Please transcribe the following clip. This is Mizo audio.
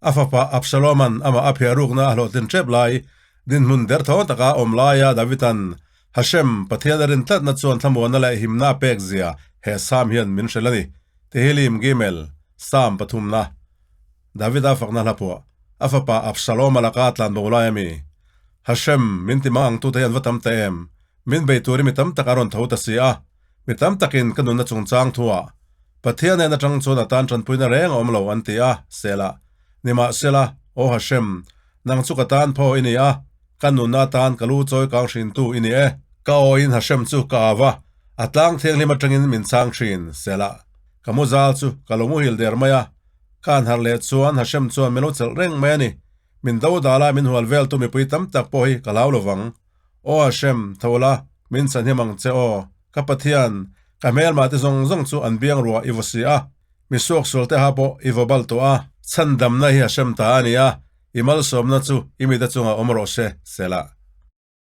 A fapa Absaloma'n amah a phiah rukna a hlawhtlin ṭep lai, dinhmun derthawng taka awm laia Davida'n Hashem, Pathian a rin tlatna chuan thlamuanna leh himna a pek zia he Salm hian min hrilh a ni. Tehillim Gimel, Salm pathumna. Davida fakna hla phuah, a fapa Absaloma laka tlan bo lai a mi. Hashem, min ti mang ang tute hi an va tam ta em? Min bei turin mi tam tak a rawn tho ta si a. Mi tam takin ka nunna chungchang thuah, Pathian nen atang chuan a tan tanpuina reng a awm lo an ti a, Selah. Nimahsela, Aw Hashem, nang chu ka tan phaw i ni a, ka nunna atan ka lu chawi kang hrintu i ni e. Ka awiin Hashem chu ka au a, a tlang thianghlim atangin min chhang thin, Selah. Ka mu zal chu ka lo muhil der mai a, ka han harh leh chuan Hashem chuan min lo chelh reng mai a ni. Min do dala min hual veltu mipui tam tak pawh hi ka hlau lovang. Aw Hashem, tho la, min chhanhim ang che aw. Ka Pathian, ka hmelmah te zawng zawng chu an biang ruah i vaw si a, mi suaksual te ha pawh i vaw bal tawh a. Chhandamna hi Hashem ta a ni a, i malsawmna chu i mite chungah awm rawh se, Selah.